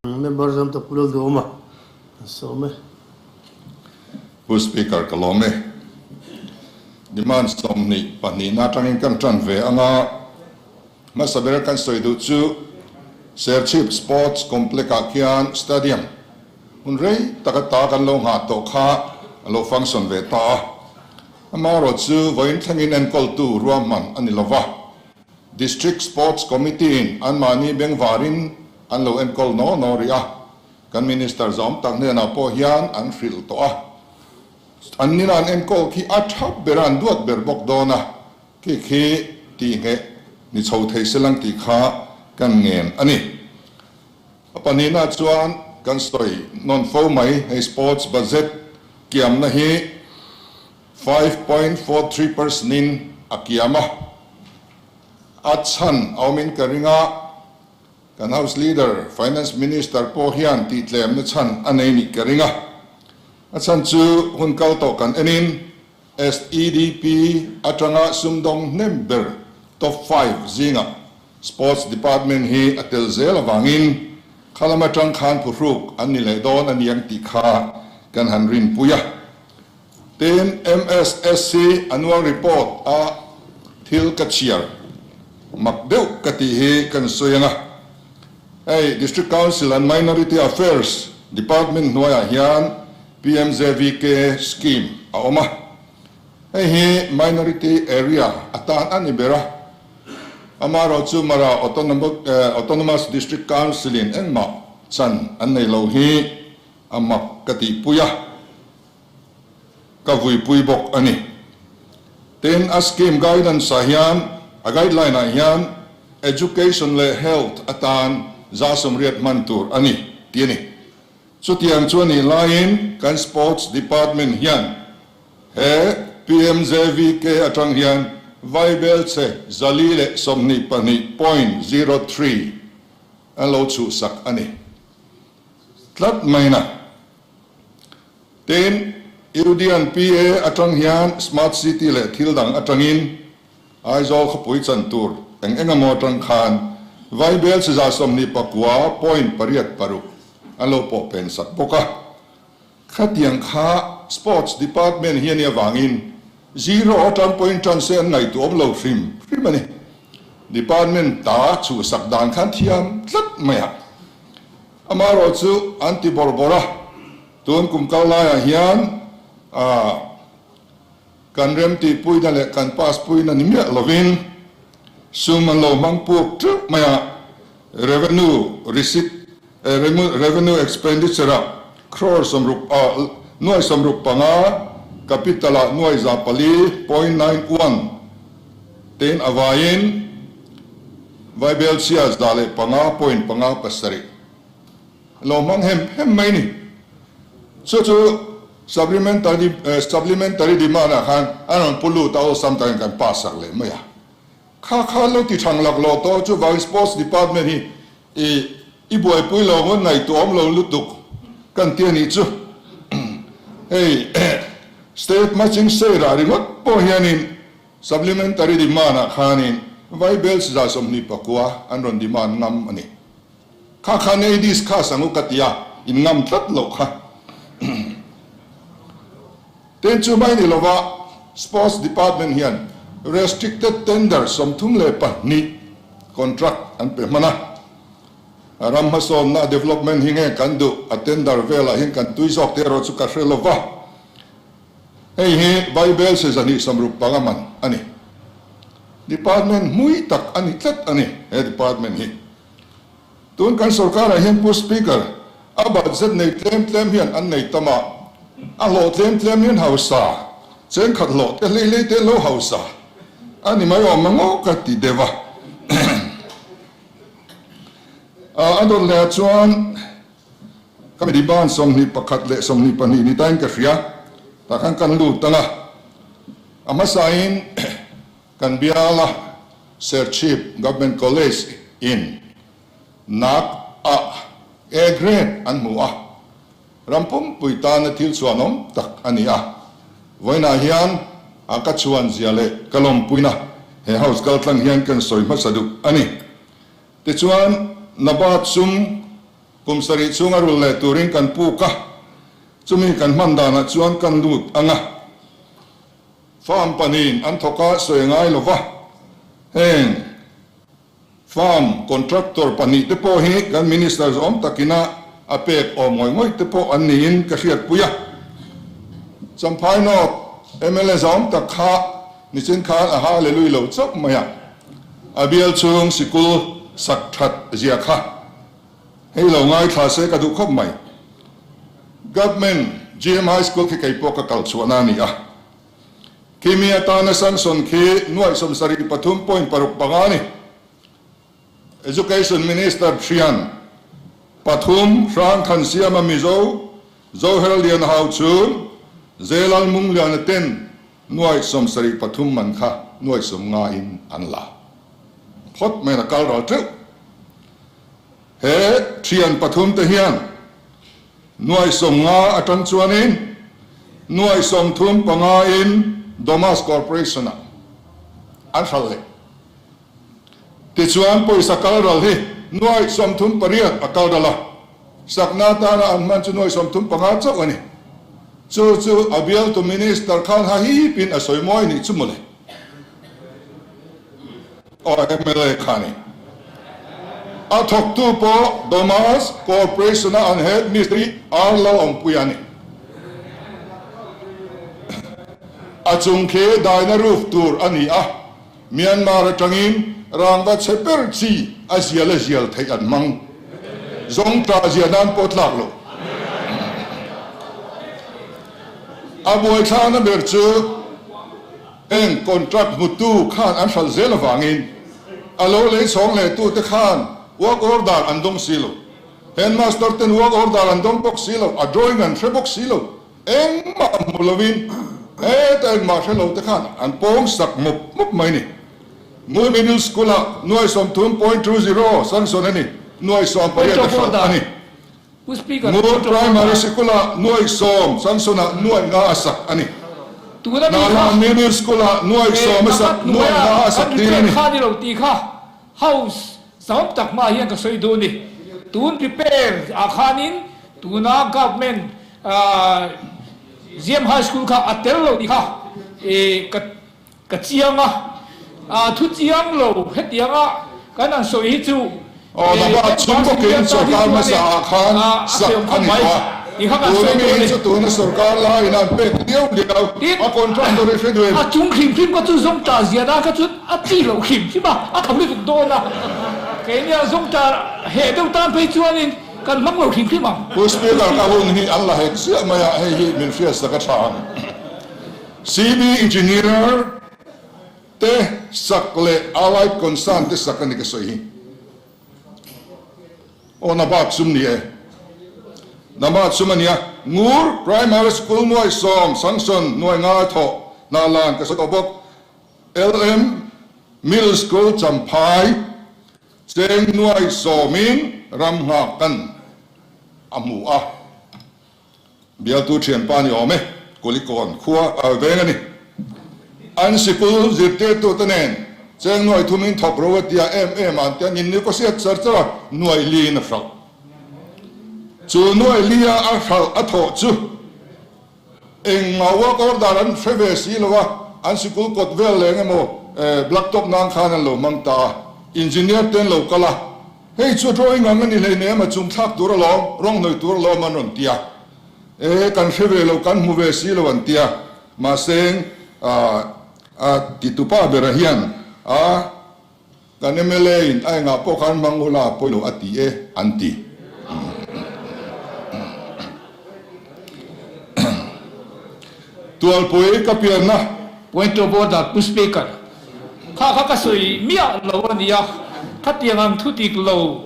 Member zam tak Pu Lalduhawma an sawm e. Pu Speaker ka lawm e. Demand 22na atangin kan tan ve anga hmasa ber kan sawi duh chu Serchhip Sports Complex ah khian Stadium hun rei taka ta kan lo nghah tawh kha a lo function ve ta a. Amaherawh chu vawiin thlengin enkawltu ruahman a ni lova. District Sports Committee in anmahni bengvarin an lo enkawl naw naw rih a, kan Minister zawm tak hnenah pawh hian an hrilh tawh a. An nina an enkawl khi a tha ber a, an duat ber bawk dawn a, khi khi tihngheh ni chho thei se lang tih kha kan ngen a ni. A pahnihna chuan kan sawi nawn fo mai, hei Sports Budget kiamna hi 5.43 percent in a kiam a, a chhan a awmin ka ring a, kan House Leader, Finance Minister pawh hian tihtlemna chhan a nei nih ka ring a, a chhan chu hun kal tawh kan enin SEDP atanga sumdawng hnem ber top five zingah Sports Department hi a tel zel avangin khalam atang khan phuhruk an ni leh dawn a niang tih kha kan han rinpui a. Tin, MSSC annual report a thil ka chhiar mak deuh ka tih hi kan sawi ang a. Hei District Council and Minority Affairs Department hnuaiah hian PMJVK scheme a awm a. Hei hi minority area atan a ni ber a. Amaherawhchu Mara Autonomous District Council-in engmah chan an nei lo hi a mak ka tihpui a. Ka vuipui bawk a ni. Tin, a scheme guidance ah hian, a guideline ah hian Education leh Health atan 180 hman tur a ni tih a ni. Chutiang chu a nih laiin kan Sports Department hian he PMJVK atang hian vaibelchhe 422.03 an lo chhuhsak a ni tlat mai na. Tin, Udian PA atang hian Smart City leh thil dang atangin Aizawl khawpui chan tur eng eng emaw atang khan Vaibel 29.86 an lo pawh pen sak bawk a. Khatiang kha Sports Department hi a nih avangin zero atang pawhin tan se an ngaihtuah awm lo hrim hrim a ni. Department ta chhuhsak dan khan thiam tlat mai a. Amaherawh chu an ti bawrh bawrh a, tun kum kal laiah hian kan remtihpuina leh kan pass puina ni miah lovin sum an lo hmang puk teuh mai a, revenue receipt, revenue expenditure ah crore 60 nuai 65, capital ah nuai 400.91 tein a vaiin, Vaibelchhia 105.57 lo hmang hem hem mai ni. Chu chu supplementary supplementary demand ah khan an rawn pu lut a awlsam takin kan pass sak leh mai a. Kha kha lo ti thang lak lo tawh chuvangin sports department hi i i buaipui lo ngawn ngaihtuah awm lo lutuk kan ti a nih chu. Hei state matching share ah ringawt pawh hianin Supplementary demand ah khanin Vaibel 29 an rawn demand ngam a ni. Kha khan ei discuss ang u ka ti a, in ngam tlat loh kha. Tin chu mai ni lova Sports Department hian restricted tender 32 contract an pe hman a. Ram hmasawnna development hi nge kan duh a tender velah hian kan tui zawk te erawh chu ka hre lova. Hei hi Vaibel 265 man a ni. Department hmui tak a ni tlat a ni he department hi. Tun kan sorkarah hian Pu Speaker, a budget nei tlem tlem hian an nei tam a, a hlawh tlem tlem hian hausa, chengkhat hlawh te hlei hlei te lo hausa a ni mai awm ang aw ka ti deuh a. A dawt leh ah chuan. Ka mi ban 21 leh 22 ni tain ka hria, tah khan kan lut ang a. A hmasain kan biala Serchhip Government College in nak a A grade an hmu a, ram pumpui tana thil chhuanawm tak a ni a. Vawiinah hian a ka chhuan zia leh ka lawmpuina he House kaltlang hian kan sawi hmasa duh a ni. Tichuan, Nabat sum. Kum sarih chhunga rul leh turin kan puk a, chumi kan hman danah chuan kan lut ang a. Farm pahnihin an thawk a sawi ngai lo va, heng farm contractor pahnihte pawh hi kan Minister zawm takina a pek awm ngawih ngawih te pawh an niin ka hriatpui a. Champhai North mla zawm tak kha nichin khan a hallelui lo chauh mai a, a bial chhung sikul sak that zia kha Hei lo ngaithla se ka duh khawp mai. Government GM High School khi kei pawh ka kal chhuahna a ni a. Khi mi atana sanction khi nuaih 73 point paruk panga a ni. Education Minister thian pathum Hrang Than Siama Mizo Zoher Lian Hau Chhung Zelal Mungliana ten nuaih 73 man kha nuaih 50 in an la phawt mai in a kal ral teuh. He thian pathum te hian nuaih 50 atang chuanin nuaih 35 in Domas Corporation ah an hralh leh. Tichuan pawisa kal ral hi nuaih 38 a kal ral a, sakna atana an hman chu nuaih 35 chauh a ni. Chu chu a bialtu Minister khan hahipin a sawi mawi nih chu mawle. Aw mla kha ni. A thawktu pawh Domas Corporation-a an head mistri Arlo Awmpuia a ni. A chung khi daina roof tur a ni a, Myanmar atangin rangva chhe ber chi a zial a zial theih an hmang. Zawngṭah zia nan pawh tlak lo. A buaithlakna ber chu. Eng contract hmutu khan an hralh zel avangin a lo lei chhawng leh tute khan work order an dawng si lo. Headmaster ten work order an dawng bawk si lo, a drawing an hre bawk si lo. Engmah hmu lovin heta engmah hre lo te khan an pawng sak mup mup mai ni. Ngur Middle School ah nuai 30.20 sanction a ni, nuai 18 a hralh a ni. Ngur Primary Sikul-ah nuaih 10, Samson-ah nuaih nga a sak a ni. Nala Middle School-ah nuaih 10 a sak, nuaih nga a sak tir a ni. Kha ni lo tih kha House zahawm tak hmaah hian ka sawi duh a ni. Tun repair ah khanin tuna Government GM High School kha a tel lo tih kha Ka chiang a, a thu chiang lo hetianga kan han sawi hi chu Aw lama chhung bawkin sorkar hmasa ah khan sak a ni tawh a, tuna mi hi chu tuna sorkar laiin an pek liau liau a contractor hi hre duh em? A chung hrim hrim kha chu zawngṭah ziahna kha chu a chi loh hrim hrim a, a tho lutuk dawn a, keini a zawngṭah heh deuh tan phei chuanin kan hmang lo hrim hrim ang. Pu Speaker ka hun hi an la hek chiah mai a, hei hi min hriatsak a tha ang. CB Engineer te sak leh Allied Concern te sak a ni ka sawi hi. Aw na bak sum ni e. Na bak sum a nia. Ngur Primary School nuai 10 sanction nuai ngai thawh hna lan ka sawi tawh bawk. LM Middle School Champhai cheng nuai 10 in ram nghak kan a hmu a. Bialtu thianpa ni awm e, Kulikawn khua a veng a ni. An sikul zirtirtute nen cheng nuai thumin thawk ro a tia em em an tia nin ni ka hriat char char a, nuai liin a hralh. Chu nuai lia a hralh a thawh chu eng ngau order an hre ve si lo a, an sikul kawt vel leng emaw blacktop nan khan an lo hmang ta a, engineer te an lo kal a, Hei chu drawing ang a ni hleinem a chung thlak tur alawm, rawng hnawih tur alawm an rawn ti a. E, kan hre ve lo, kan hmu ve si lo an ti a. Mahse, a titupa bera hian a kan mla in a engah pawh khan hmang ula a pawi lo a ti e an ti. Tualpui ka pianna. Point of order, Pu Speaker. Kha kha ka sawi miah lo a nia, khatiang ang thu dik lo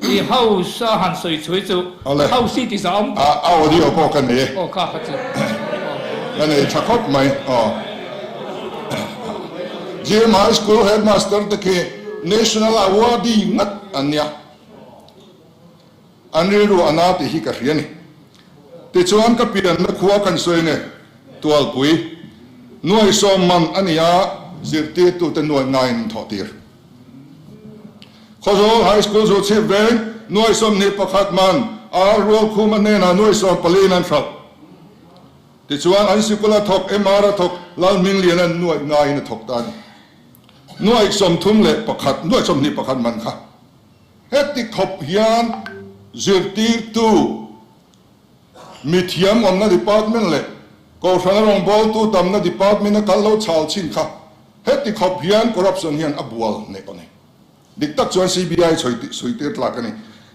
i House a han sawi chhui chu House hi ti zah awm. A audio pawh ka nei e. Aw kha kha chu. Ka nei tha khawp mai aw. GM High School Headmaster te khi National Awardee ngat an nia. An rilru a na tih hi ka hria ni. Tichuan ka pianna khua kan sawi nge, Tualpui, nuai 10 man a ni a, zirtirtute nuai ngaiin an thawh tir. Khawzawl High School zu chhip veng. Nuai 21 man Ar Rualkhuma hnenah nuai 14 in an hralh. Tichuan an sikul a thawk, MR a thawk, Lalhmingliana'n nuai ngaiin a thawk ta a ni. Nuai 31, nuai 21 man kha heti khawp hian zirtirtu mithiam awmna department leh Kohhrana rawngbawltu tamna department a kal lo chhal chin kha heti khawp hian corruption hian a bual hneh a ni. Dik tak chuan CBI chhui tir tlak a ni.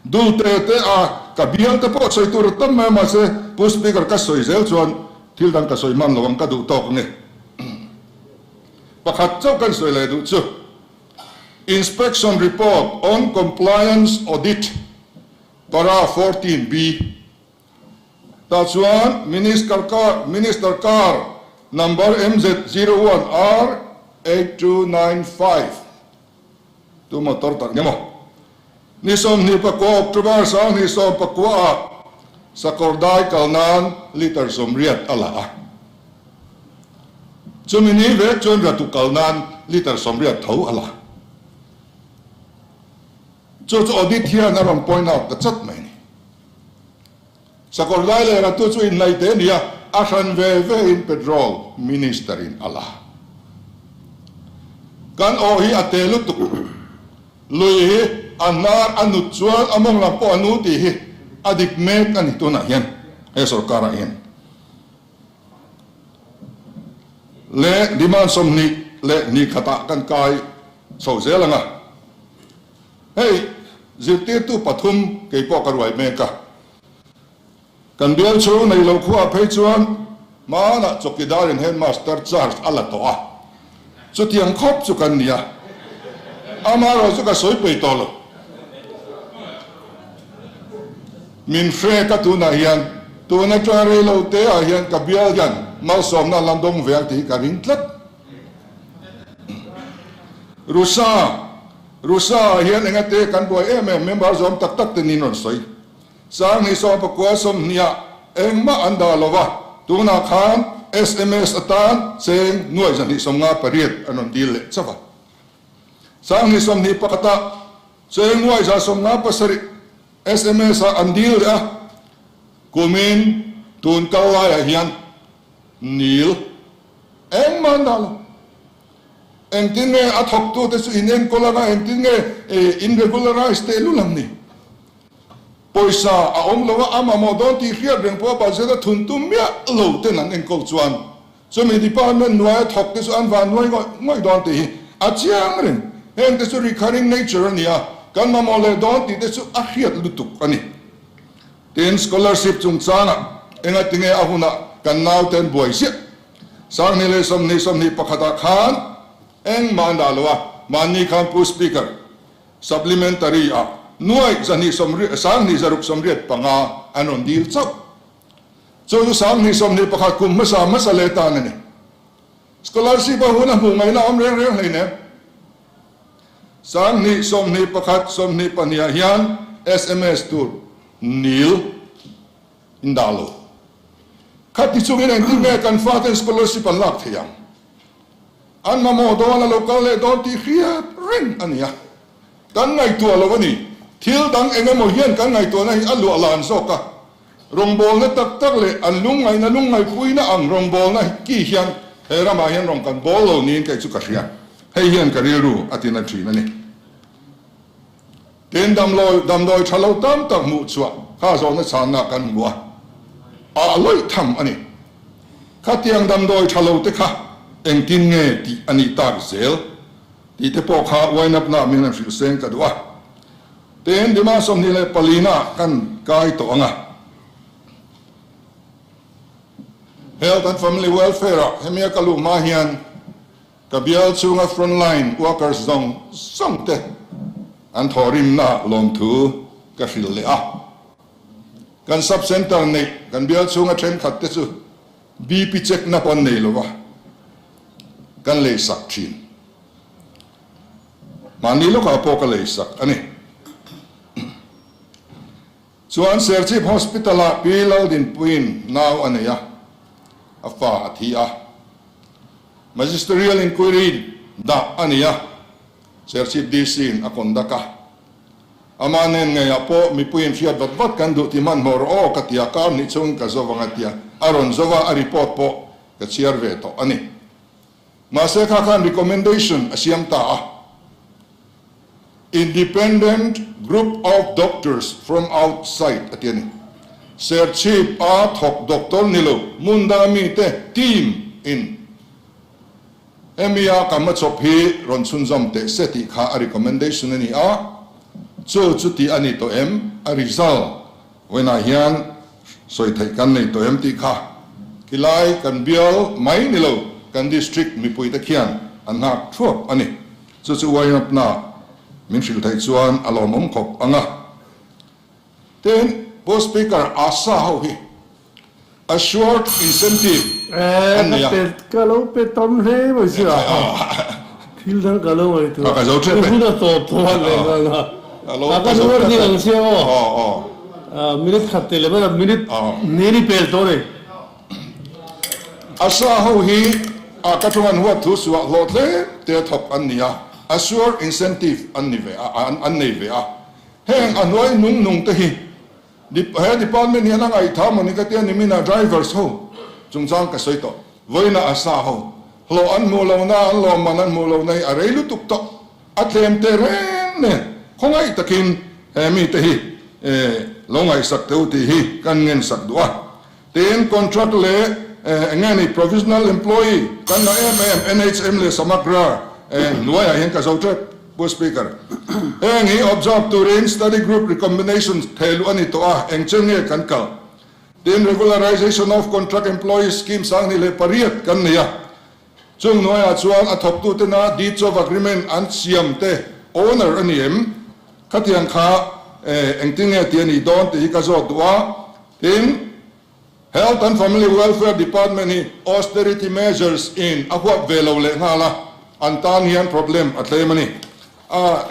Dul te te a ka bial te pawh sawi tur a tam mai a mahse Pu Speaker ka sawi zel chuan thil dang ka sawi hman lo ang ka duh tawk ange. Pakhat chauh kan sawi leh duh chu Inspection Report on Compliance Audit Para 14 B tah chuan Minister car Minister car number MZ 01 R 8295 Tu motor tak nia maw? Ni 29 October 2019 ah Sakawrdai kal nan litre 80 a la a. Chumi ni vek chuan Ratu kal nan litre 80 tho a la. Chu chu audit hian a rawn point out ta chat mai a ni. Sakawrdai leh Ratu chu inhnaih te a ni a, a hran ve ve in Petrol Minister in a la. Kan aw hi a te lutuk. Lui hi a hnar a nut chuan a mawng lam pawh a nu tih hi a dik mek a ni tunah hian he sorkar ah hian. Leh demand 22 ah kan kai chho zel ang a. Hei zirtirtu pathum kei pawh ka ruai mek a. Kan bial chhung nei lo khuaah phei chuan hmanah chawkidarin headmaster charge a la tawh a, chutiang khawp chu kan ni a, amaherawh chu ka sawi peih tawh lo. Min hrek a tunah hian tun atanga rei lo te ah hian ka bial hian malsawmna an la dawng ve ang tih hi ka ring tlat. Rusa, Rusa ah hian engate kan buai em em member zawm tak tak te niin rawn sawi. 2019 20 ah engmah an dah lo va, tunah khan sms atan cheng nuai 258 an rawn dil leh chauh a. 2021 ah cheng nuai 157 sms ah an dil leh a, kumin tun kal laiah hian nil engmah an dah lo. Engtin nge a thawktute chu in enkawl anga engtin nge in regularize tehlul ang ni? Pawisa a awm lo a, a mamawh dawn tih hriat reng pawh budget a thun tum miah lo ten an enkawl chuan chumi department hnuaia thawk te chu an van nuai ngawih ngawih dawn tih hi a chiang reng. Heng te chu recurring nature a ni a, kan mamawh leh dawn tih te chu a hriat lutuk a ni. Tin, scholarship chungchangah engatinge a hunah kan naute an buai ziah. 2020, 21 ah khan engmah an dah lo a, mahni khan Pu Speaker, Supplementary ah nuai 220 2685 an rawn dil chauh. Chu chu 2021 kum hmasa hmasa leh tan a ni. Scholarship a hun a hmuh ngaihna awm reng reng hleinem. 2021, 22 ah hian sms tur nil in dah lo. Khati chungin engtin nge kan faten scholarship an lak thei ang? An mamawh dawn a lo kal leh dawn tih hriat reng a ni a, kan ngaihtuah lo a ni. Thil dang eng emaw hian kan ngaihtuahna hi a luah lan zawk a, rawngbawlna tak tak leh an lungngaihna lungngaihpuina ang rawngbawlna ki hian he ramah hian rawng kan bawl lo niin kei chu ka hria. Hei hian ka rilru a tina thin a ni. Tin, damlawi damdawi tha lo tam tak hmuh chhuah kha zawhna chhanna kan hmu a, a lawih tham a ni. Khatiang damdawi tha lo te kha engtin nge tih a nih tak zel tih te pawh kha uainapna min han hrilh seng ka duh a. Tin, Dima 24 na kan kai tawh ang a. Health and Family Welfare ah hemia ka luh hma hian Ka bial chhunga frontline workers zawng zawng te an thawhrimna lawmthu ka hrilh leh a. Kan sub centre neih kan bial chhunga thenkhat te chu BP check na pawh an nei lova, kan leisak thin. Mahni lawkah pawh ka leisak a ni. Chuan Serchhip Hospital ah Pi Laldinpuiin nau a nei a, a fa a thi a. Magisterial Inquiry dah a ni a, Serchhip DC in a conduct a. Amah nen ngeiah pawh mipuiin hriat vat vat kan duh ti hmanhmawh rawh aw ka ti a, kar hnih chungin ka zo vang a tia, a rawn zo a, a report pawh ka chhiar ve tawh a ni. Mahse kha khan recommendation a siam ta a, Independent group of doctors from outside a ti a ni. Serchhip a thawk doctor ni lo hmun danga mite team in hemi a ka hmachhawp hi rawn chhunzawm teh se tih kha a recommendation a ni a, chu chu tih a ni tawh em? A result vawiinah hian sawi theih kan nei tawh em tih kha khilai kan bial mai ni lo kan district mipuite khian an nghak thuap a ni. Chu chu uainatna min hrilh theih chuan a lawmawm khawp ang a. Tin, Pu Speaker, ASA ho hi Assured Incentive an nei a. Ka lo pe tam hle mai si a, thil dang ka lo ngaihtuah. Ka zo tep e. Hun a tawp tawh a leh nghal a. A ka nuar ni ang sia aw. Minute khat teh leh mai a, minute hnih ni pel tawh a ni. ASA ho hi a ka thung an huat thu suah hlawh tlem te a thawk an ni a, Assured Incentive an ni ve a, an nei ve a. Heng a hnuai nung nung te hi he department hian a ngaihthah maw ni ka tia nimina drivers ho chungchang ka sawi tawh. Vawiina ASA ho hlawh an hmuh lohna an lawmman an hmuh lohna hi a rei lutuk tawh. A tlem teh reng nen khawngaih takin he mite hi lo ngaihsak teh u tih hi kan ngensak duh a. Tin, contract leh eng nge ni provisional employee kan la em em NHM leh Samagra hnuaiah hian ka zo tep Pu Speaker. Heng hi observe turin study group recommendation thehluh a ni tawh a, eng chen nge kan kal? Tin, regularization of contract employees scheme 2008 kan nei a, chung hnuaiah chuan a thawktutena deeds of agreement an siam te owner a ni em? Khatiang kha engtin nge tih a nih dawn tih hi ka zawt duh a. Tin, Health and Family Welfare Department hi austerity measures in a huap ve lo leh nghal a, an tan hian problem a tlem a ni.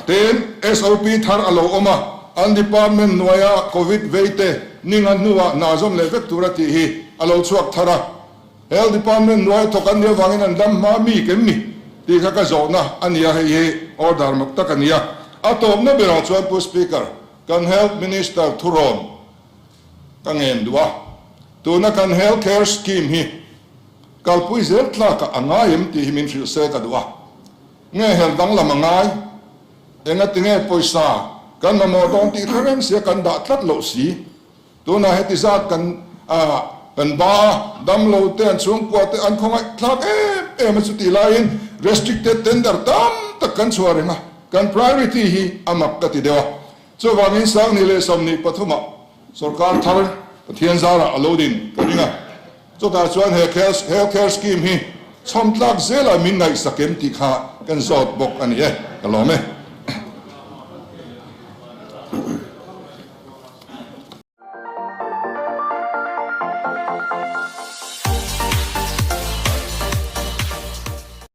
Tin, SOP thar a lo awm a, an department hnuaia Covid vei te ninga hnuah hna zawm leh vek tura tih hi a lo chhuak thar a. Health Department hnuaia thawk an nih avangin an dam hma mi kem ni tih kha ka zawhna a ni a, hei hi order mak tak a ni a. A tawpna berah chuan Pu Speaker, kan Health Minister thurawn Ka ngen duh a, tuna kan Health Care Scheme hi kalpui zel tlakah a ngai em tih hi min hrilh se ka duh a. Nge hel danglam a ngai? Engatinge pawisa kan mamawh dawn tih hre reng sia kan dah tlat loh si? Tunah heti zat kan kan ba a, damlo te an chhungkua te an khawngaih thlak em em a chutih laiin restricted tender tam tak kan chhuah reng a, kan priority hi a mak ka ti deuh a. Chuvangin 2023 ah sorkar thar Pathian zarah a lo din ka ring a, chutah chuan he Health Care Scheme hi chhawm tlak zelah min ngaihsak em tih kha kan zawt bawk a ni e, ka lawm e.